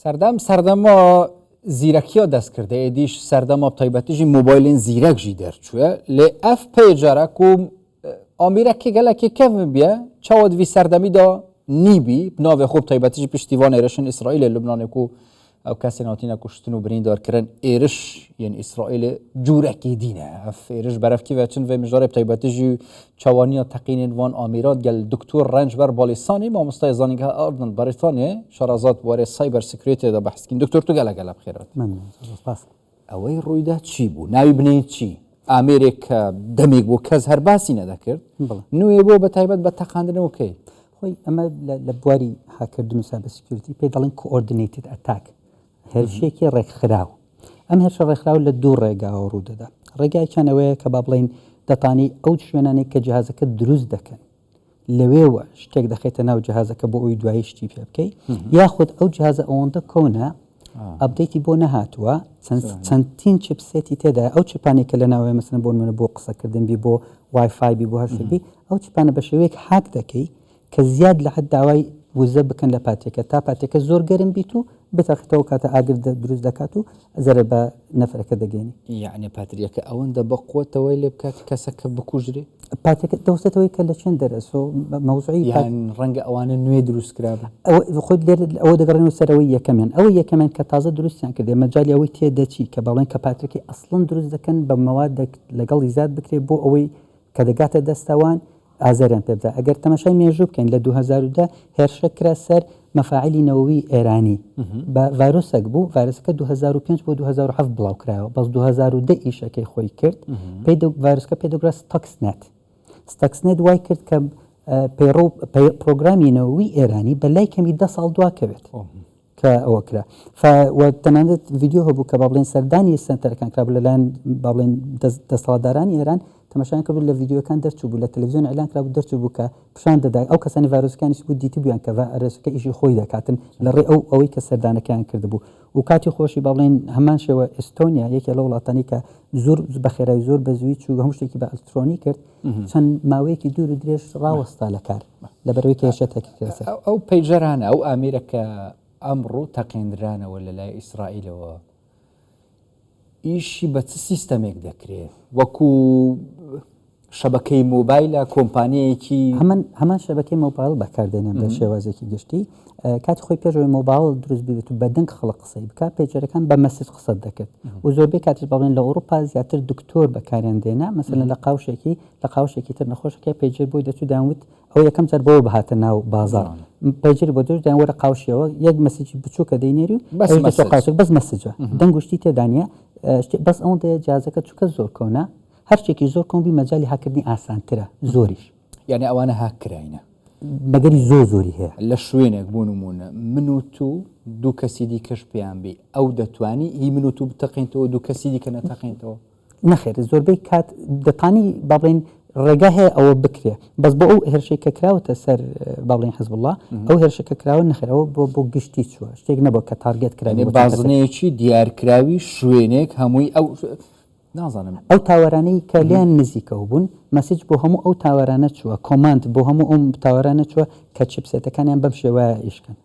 Serdem serdema zîrekiya destkirdê êdî serdema bi taybetî jî mobaylên zîrek jî derçûye lê ev peycere ku amîrekê gelekê kevn bûye çawa di vî serdemî de nîbî bi navê xwe bi taybetî jî piştî van êrişên Îsraîlê Lubnanê ku ew kesên hatine kuştin û birîndarkirin êriş yên Îsraîlê cûrekê dîn e. Ev êriş berevkî ve çin vê mijarê bi taybetî jî çawaniya teqînên van amîrat gel Doktor Rençber Balîsanî mamostayê Zanîngeha Ardon Brîtanyayê şarezat warê cyber security de behs dikîn. Doktor tu gelek gelek bi xêr hatî. Memnûn spas. Ewey rûyda çî bû? Navî binên çî? Amêrêk ke demêk bû kes her basî nedekird. Nûyê bû bi taybet bi teqandinê key? خۆی ئەمە لە بواری هاککردن و cyber security پێی دەڵێن coordinated attack هێرشێکی ڕێکخراو ئەم هێرشە ڕێکخراو لە دوو ڕێگاوە ڕوو دەدا ڕێگایکیان ئەوەیە کە با بڵین دەتانی ئەو شوێنانەی کە جیهازەکە دروست دەکەن لەوێوە شتێک دەخەیتە ناو جیهازەکە بۆ ئەوی دوایی شتی پێ بکەی یاخود ئەو جیهازە ئەوەندە کۆنە update ی بۆ نەهاتووە چەندین chipset ی تێدا ئەو chip انێک کە لە ناوەیە مەسەن بۆ نمونە بۆ قسەکردن بی بۆ وایفای بی بۆ هەر شتێک بی ئەو chip انە بە شێوەیەک هاک دەکەی کە زیاد لە حەد داوای وزە بکەن لە پاتریەکە تا پاتریەکە زۆر گەرم بیت و بتەقێتەوە کاتە ئاگر دروست دەکات و زەرەر بە نەفەرەکە دەگەێنی. یەعنی پاتریەکە ئەوەندە بەقوەتە وای لێ بکات کەسەکە بکوژرێ؟ پاتریەکە دەوسێتەوەی کە لە چێن دەرە سۆ مەوزوعی یان ڕەنگە ئەوانە نوێ دروست کرابن. ئەوە خۆی لێرە ئەوە دەگەڕێنەوە سەر ئەوەی یەکەمیان ئەوەی یەکەمیان کە تازە دروستیان کردێ مەجالی ئەوەی تێ دەچی کە بەڵێن کە پاتریەکەی ئەسڵەن دروست دەکەن بە مەوادێک لەگەڵی زیاد بکرێ بۆ ئەوەی کە دەگاتە دەستەوان ئازاریان پێ بدا. ئەگەر تەماشای مێژوو بکەین لە 2010 هێرشە کرا سەر مەفاعیلی نەوەوی ئێرانی بە ڤایرۆسێک بوو، ڤایرۆسەکە 2005 بۆ 2007 بڵاو کرایەوە، بەس 2010 ئیشەکەی خۆی کرد، پێی ڤایرۆسەکە پێی دەگوترا ستەکسنێت. ستەکسنێت وای کرد کە پەیڕەو پرۆگرامی نەوەوی ئێرانی بە لای کەمی دە ساڵ دواکەوێت. کە ئەوە کرا ف و تەنانەت ڤیدیۆ هەبوو کە با بڵێن سەردانی سەنتەرەکان کرابوو لەلایەن با بڵێن دەسەڵاتدارانی ئێران تەماشایان کردبوو لە ڤیدیۆکان دەرچوو بوو لە تەلەڤیزیۆن ئیعلان کرابوو دەرچوو بوو کە پیشان دەدا ئەو کەسانی ڤایرۆسەکانیش بوو دیتبوویان کە ڤایرۆسەکە ئیشی خۆی دەکاتن لە ڕێ ئەو ئەوەی کە سەردانەکەیان کردبوو و کاتی خۆشی با بڵێن هەمان شێوە ئێستۆنیا یەکێ لە وڵاتانی کە زۆر بە خێرای زۆر بە زووی چوو هەموو شتێکی بە ئەلکترۆنی کرد چەند ماوەیەکی دوور و درێژ ڕاوەستا لە کار لەبەرئەوەی کە هێشتا تەکیکرا سەر. ئەو پەیجەرانە، ئەو ئامێرە کە ئەمڕۆ تەقێندرانەوە لە لای ئیسرائیلەوە ئیشی بە چ سیستەمێک دەکرێ؟ وەکو شەبەکەی مۆبایلە کۆمپانیەکی هەمان هەمان شەبەکەی مۆبایل بەکاردێنێن بە شێوازێکی گشتی کاتی خۆی پێش ئەوەی مۆبایل دروست ببێت و بە دەنگ خەڵک قسەی بکات پەیجەرەکان بە message قسەت دەکرد و زۆربەی کاتیش بەڵێن لە ئەوروپا زیاتر دکتۆر بەکاریان دێنا مەسەلەن لە قاوشێکی لە قاوشێکی تر نەخۆشەکە پەیجەر بۆی دەچوو دەیانوت ئەوە یەکەم جار بەوە بهاتە ناو بازاڕ پەیجەری بۆ دەچوو دەیان وەرە قاوشیەوە یەک message ی بچووکە دەینێری و بەس ئەویش دەچوو message. قاوشێک بەس message ە دەنگ و شتی تێدا نییە شتێ بەس ئەوەندەیە جیازەکە چونکە زۆر کۆنە هەر شتێکی زۆر کۆن بی مەجالی هاککردنی ئاسانترە زۆریش. یانی ئەوانە هاک کراینە؟ مەگەری زۆر زۆری هەیە. لە شوێنێک بۆ نموونە من و تو دوو کەسی دیکەش پێیان بی ئەو دەتوانی هی من و تو بتەقێنتەوە دوو کەسی دیکە نەتەقێنتەوە؟ نەخێر زۆربەی کات دەتانی با بڵێین ڕێگا هەیە ئەوە بکرێ بەس بۆ ئەو هێرشەی کە کراوەتە سەر با بڵێین حزبوڵڵا ئەو هێرشە کە کراوە نەخێر ئەوە بۆ بۆ گشتی چووە شتێک نەبووە کە target کرابێ یانی بۆ چەند کەسێک. بازنەیەکی دیارکراوی شوێنێک هەمووی ئەو نازانم. ئەو tower انەی کە لێیان نزیکەوە بوون message بۆ هەموو ئەو tower انە چووە command بۆ هەموو ئەو tower انە چووە کە chipset ەکانیان بەم شێوەیە ئیش کەن.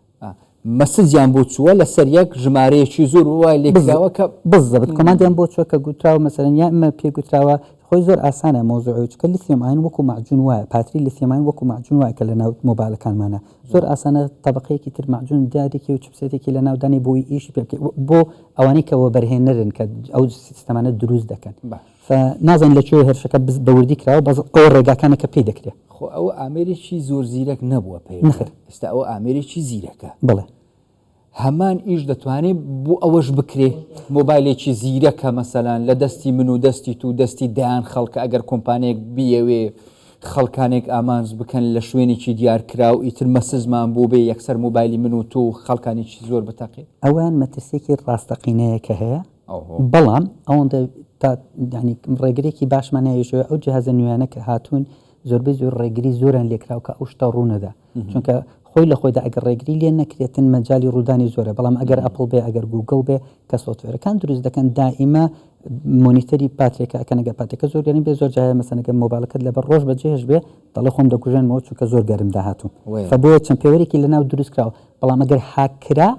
message یان بۆ چووە لەسەر یەک ژمارەیەکی زۆر وای لێکراوە کە بالضبط command یان بۆ چووە کە گوتراوە مەسەلەن یا ئمە پێ گوتراوە خۆی زۆر ئاسانە مەوزوعی چونکە lithium ion وەکو مەعجون وایە پاتری lithium ion وەکو مەعجون وایە کە لەناو مۆبایلەکانمانە زۆر ئاسانە تەبقەیەکی تر مەعجون دیارێکی و chipset ێکی لەناو دانی بۆی ئیشی پێ بکەی بۆ ئەوانەی کە وەبەرهێنەرن کە ئەو سیستەمانە دروست دەکەن نازانین لە کوێ هێرشەکە بە وردی کراوە بەس ئەو ڕێگاکانە کە پێی دەکرێ. خۆ ئەوە ئامێرێکی زۆر زیرەک نەبووە پەیڕەو. نەخێر. ئێستا ئەوە ئامێرێکی زیرەکە. بەڵێ. هەمان ئیش دەتوانێ بۆ ئەوەش بکرێ. مۆبایلێکی زیرەکە مەسەلەن لە دەستی من و دەستی تو و دەستی دەیان خەڵکە ئەگەر کۆمپانیەک بیەوێ خەڵکانێک ئامانج بکەن لە شوێنێکی دیارکراو ئیتر message مان بۆ بێ یەکسەر مۆبایلی من و تۆ و خەڵکانێکی زۆر بتەقێ. ئەوەیان مەترسیەکی ڕاستەقینەیە کە هەیە. بەڵام ئەوەندە تا یانی ڕێگرێکی باشمان هەیە ژێ ئەو جهازە نوێیانە کە هاتوون زۆربەی زۆر ڕێگری زۆریان لێکراو کە ئەو شتە ڕوونەدا چونکە خۆی لە خۆیدا ئەگەر ڕێگری لێ نەکرێتن مەجای ڕوودانی زۆرە بەڵام ئەگەر ئەپڵ بێ ئەگەر گوگڵ بێ کە software ەکان دروست دەکەن دائیمە monitor ی پاترێکە ئەکەن ئەگەر پاتێکە زۆر گەرم بێ زۆر جایە مەسەنەگە مۆبایلەکەت لەبەر ڕۆژ بەجێهێش بێ دەڵێ خۆم دەکوژێنمەوە چونکە زۆر گەرم داهاتوو فبۆیە چەند پێوەرێکی لەناو دروست کراوە بەڵام ئەگەر هاک کرا.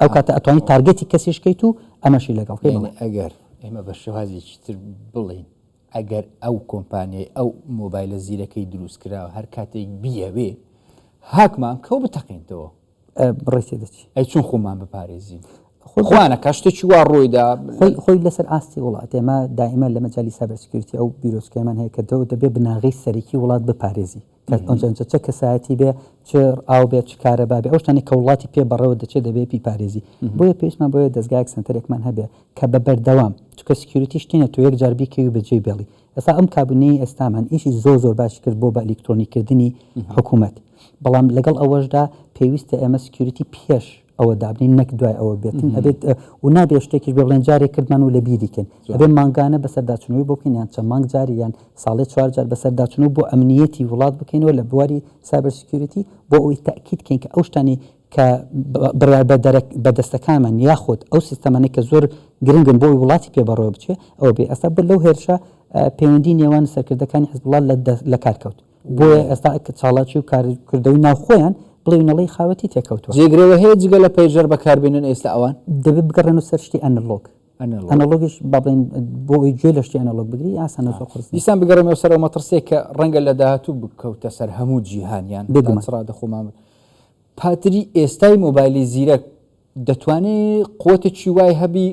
ئەو کاتە ئەتوانی target ی کەسیش کەیت و ئەمەشی لەگەڵ کەی. یانی ئەگەر ئێمە بە شێوازێکی تر بڵێین ئەگەر ئەو کۆمپانیای ئەو مۆبایلە زیرەکەی دروست کراوە هەر کاتێک بیەوێ هاکمان بکە و بتەقێنتەوە. ڕێی تێدەچی. ئەی چۆن خۆمان بپارێزین؟ خوانەکە شتێکی وا ڕوویدا. خۆی خۆی لەسەر ئاستی وڵات ئێمە دائیمە لە مەجالی cyber security ئەو بیرۆچکەیەمان هەیە کە تۆ دەبێ بناغەی سەرەکی وڵات بپارێزی. کە ئەنجا چ کەسایەتی بێ چ ئاو بێ چ کارەبا بێ ئەو شتانەی کە وڵاتی پێ بەڕێوە دەچێت دەبێ بیپارێزی بۆیە پێویستمان بۆیە دەزگایەک سەنتەرێکمان هەبێ کە بە بەردەوام چونکە security شتێنە تۆ یەک جار بیکەوی و بەجێی بێڵی ئێستا ئەم کابینەی ئێستامان ئیشی زۆر زۆر باشی کرد بۆ بە ئەلیکترۆنی کردنی حکوومەت بەڵام لەگەڵ ئەوەشدا پێویستە ئێمە security پێش ئەوە دابنین نەک دوای ئەوە بێتن ئەبێت و نابێت شتێکیش بێ بڵێن جارێک کردمان و لە بیری کەین ئەبێ مانگانە بەسەرداچوونەوەی بۆ بکەین یان چەند مانگ جاری یان ساڵێ چوار جار بەسەرداچوونەوە بۆ ئەمنیەتی وڵات بکەینەوە لە بواری cyber security بۆ ئەوەی تاکید کەین کە ئەو شتانی کە بڕیار بە دەرەک بە دەستەکانمان یاخود ئەو سیستەمانەی کە زۆر گرنگن بۆ ئەوەی وڵاتی پێ بەڕێوە بچێ ئەوە بێ ئێستا بۆ لەو هێرشە پەیوەندی نێوان سەرکردەکانی حزبوڵڵا لە کار کەوت بۆیە ئێستا چاڵاکی و کارکردەوەی ناوخۆیان بڵێ و نەڵێی خاوەتی تێکەوتووە. جێگرەوە هەیە جگە لە pager بەکاربێنن ئێستا ئەوان؟ دەبێت بگەڕێنەوە سەر شتی ئەنەلۆگ. ئەنەلۆگیش با بڵێین بۆ ئەوەی گوێ لە شتی ئەنەلۆگ بگری ئاسانە زۆر قورس نییە. دیسان بگەڕێمەوە سەر ئەو مەترسییە کە ڕەنگە لە داهاتوو بکەوتە سەر هەموو جیهان یان بێگومان. تا چ ڕادە خۆمان پاتری ئێستای مۆبایلی زیرەک دەتوانێ قوتێکی وای هەبی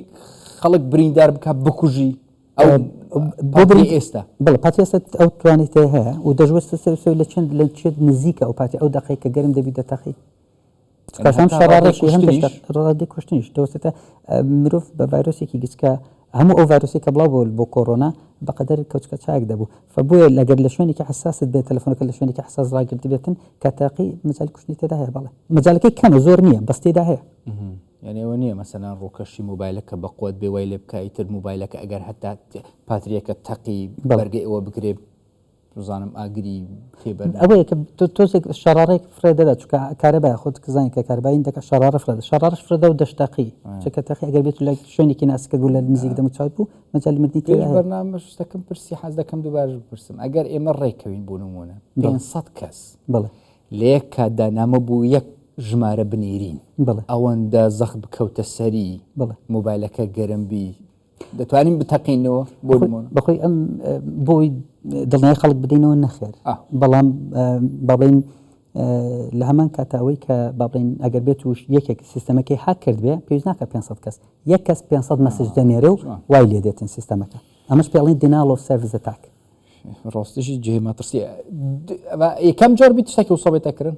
خەڵک بریندار بکە بکوژی ئەو بۆ بری ئێستا بڵێ پاتی ئێستا ئەو توانێت هەیە و دەژوەستە سەر سەر لە چەند لە چێت نزیکە ئەو پاتی ئەو دقەی کە گەرم دەبی دەتەقی کەشان شەڕڕێکی هەم ڕادی کوشتنیش دەوەستێتە مرۆڤ بە ڤایرۆسێکی گچکە هەموو ئەو ڤایرۆسەی کە بڵاو بوو بۆ کۆرۆنا بەقەدەر کەوچکە چایەک دەبوو فە بۆیە لەگەر لە شوێنێکی حەساست بێت تەلەفۆنەکە لە شوێنێکی حەساس ڕاگرتبێتن کە تاقی مەجالی کوشتنی تێدا هەیە بەڵێ مەجالەکەی کەمە زۆر نییە بەس تێدا هەیە. یعنی ئەوە نییە مەسەلەن ڕووکەشی مۆبایلەکە بەقوەت بێ وای لێ بکا ئیتر مۆبایلەکە ئەگەر هەتا پاتریەکە تەقی بەرگەی ئەوە بگرێ بزانم ئاگری تێبەر ئەوەیە کە تۆزێک شەڕاڕێک فرێ دەدا چونکە کارەبای خۆت کزانانی کە کاربین دەکە شەڕاڕە فرە شەڕاڕش فرەدا و دەشتەقی چکە تەقی ئەگەر بێت لە شوێنێکی ناسکت بوو لە نزیک دەم چاوت بوو مەجای مردنی پێش بەرنامە شتەکەم پرسی حەز دەکەم دووبارە بپرسم ئەگەر ئێمە ڕێکەوین بۆ نمونە 500 کەس بڵێ لە یەک کاتدا نامە بوو یەک ژمارە بنێرین ئەوەندە زەخت بکەوتە سەری مۆبایلەکە گەرم بی دەتوانین بتەقینەوە بۆ نمونە؟ بەخۆی ئەم بۆی دڵنیای خەڵک بدەینەوە نەخێر بەڵام با بڵێین لە هەمان کاتا ئەوەی کە با بڵێین ئەگەر بێت و یەکێک سیستەمەکەی هاک کرد بێ پێویست ناکە 500 کەس یەک کەس 500 message دەنێرێ و وای لێ دێتن سیستەمەکە ئەمەش پێڵین denial of service attack. ڕاستیشی جێ مەترسیە یەکەم جار بیت شتێکی وسا بێتە کردن؟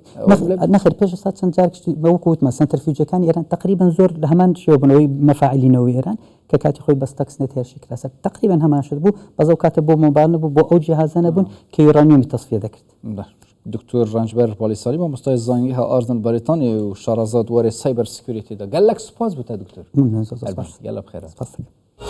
نەخێر پێش ئێستا چەند جار وەکو وتمە سەنتەرفیوجەکانی ئێران تقریبا زۆر لە هەمان شێوە بوونەوەی مەفاعلی نەوەی ئێران کە کاتی خۆی بە ستەکسنێت هێرشی کرا سەر تقریبا هەمان شت بوو بەس ئەو کاتە بۆ مۆبایل نەبوو بۆ ئەو جیهازە نەبوون کە یۆرانیۆمی تەسفیە دەکرد. دکتۆر ڕەنجبەر پالیساری مامۆستای زانینگەها ئارزن بەریتانیا و شارەزا دوارێ cyber security دا گەلەک سوپاس بۆ تە دکتۆر. ممنون زۆر زۆر سوپاس. گەلە بخێرە. سوپاس دەکەم.